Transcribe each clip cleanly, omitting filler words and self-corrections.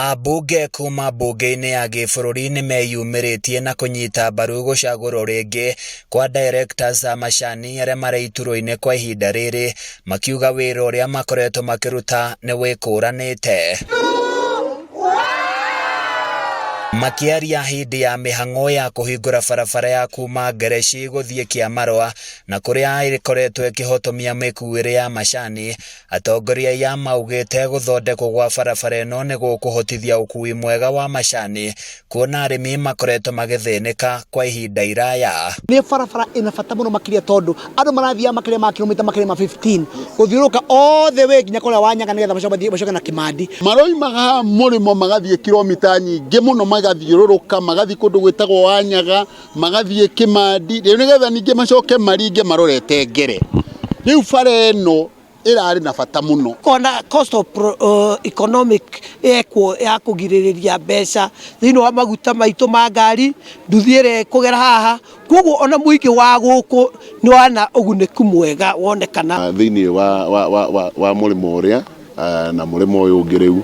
Ambunge kuma mbunge-inĩ ya gĩbũrũri nĩmeyumĩrĩtie na kũnyita mbaru gũcagũrwo rĩngĩ kwa directors a macani arĩa marĩ iturwa-inĩ kwa ihinda rĩrĩ, makiuga wĩra ũrĩa makoretwo makĩruta nĩ wĩkũranĩte. Makĩaria hĩndĩ ya mĩhang'o ya kũhingũra barabara ya kuma Ngereci gũthiĩ Kĩamarwa na kũrĩa ĩkoretwo ĩkĩhotomia mĩkuĩre ya macani, Atongoria aya maugĩte gũthondekwo gwa barabara ĩno nĩ gũkũhotithia ũkui mwega wa macani kuona arĩmi makoretwo magĩthĩnĩka kwa ihinda iraya. Nĩ barabara ĩna bata mũno makĩria tondũ andũ marathiaga makĩria ma kilomita makĩria ma 15 gũthiũrũrũka all the way nginya kũrĩa Wanyaga nĩgetha macoke macoke na Kĩmandi. Maroimaga haha mũrĩmo magathiĩ kilomita nyingĩ mũno magathiũrũrũka magathiĩ kũndũ gwĩtagwo Wanyaga magathiĩ Kĩmandi rĩu nĩgetha ningĩ macoke maringe marorete Ngere. Rĩu bara ĩno ĩrarĩ na bata mũno. Kona cost of pro, economic yekwo ya kũgirĩrĩria mbeca thĩinĩ wa maguta maitũ ma ngari nduthi ĩrĩa ĩkũgera haha koguo ona mũingĩ wa gũkũ nĩ wana ũgunĩku mwega wonekana. Thĩinĩ wa, wa, wa, wa, wa mũrĩmo ũrĩa na mũrĩmo ũyũ ũngĩ rĩu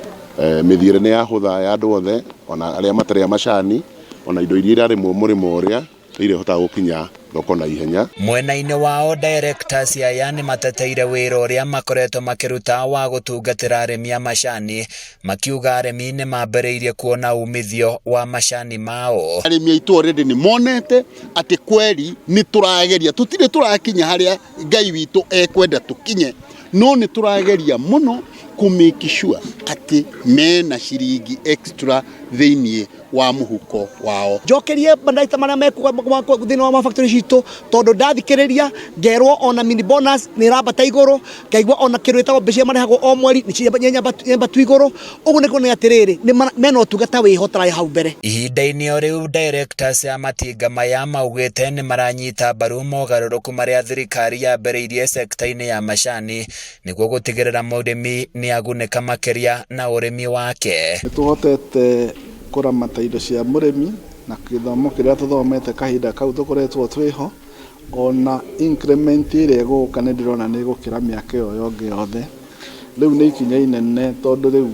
mĩthiĩre nĩ yahũtha ya andũ othe ona arĩa matarĩ a macani ona indo iria irarĩmwo mũrĩmo ũrĩa nĩ irĩhotaga gũkinya thoko na ihenya. Mwena-inĩ wao directors aya nĩ mateteire wĩra ũrĩa makoretwo makĩruta wa gũtungatĩra arĩmi a macani, makiuga arĩmi nĩ mambĩrĩirie kuona umithio wa macani mao. Arĩmi aitũ already nĩ monete atĩ kweri nĩ tũrageria, tũtirĩ tũrakinya harĩa Ngai witũ ekwenda tũkinye, no nĩ tũrageria mũno kũ make sure atĩ mena ciringi extra thĩinĩ wa mũhuko wao. Njokerie mandagĩtarĩ marĩa mekuo thĩinĩ wa mafactory citũ tondũ ndathikĩrĩria ngerwo ona mini bonus nĩ ĩrambata igũrũ, ngaigua ona kĩndũ gĩtagwo mbeca iria marĩhagwo o mweri nĩ nyambatu igũrũ, ũguo nĩ kuonania atĩrĩrĩ mena ũtungata wĩho tararĩ hau mbere. Ihinda-inĩ o rĩu directors a matinga maya maugĩte nĩ maranyita mbaru mogarũrũku marĩa thirikari yambĩrĩirie sekta-inĩ ya macani nĩguo gũtigĩrĩra mũrĩmi nĩ agunĩka makĩria na ũrĩmi wake. Nĩ tũhotete kũramata indo cia mũrĩmi na gĩthomo kĩrĩa tũthomete kahinda kau tũkoretwo twĩho, ona increment ĩrĩa ĩgũka nĩ ndĩrona nĩ ĩgũkĩra mĩaka ĩyo yongĩ yothe. Rĩu nĩ ikinya inene tondũ rĩu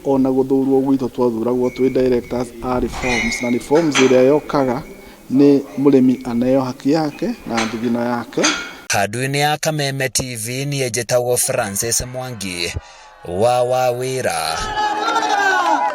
ona gũthurwo gwitũ twathuragwo twĩ directors a reforms, na reforms ĩrĩa yokaga nĩ mũrĩmi aneo haki yake na thigino yake. Handũ-inĩ ya Kameme TV niĩ njĩtagwo Francis Mwangi wa Wawĩra.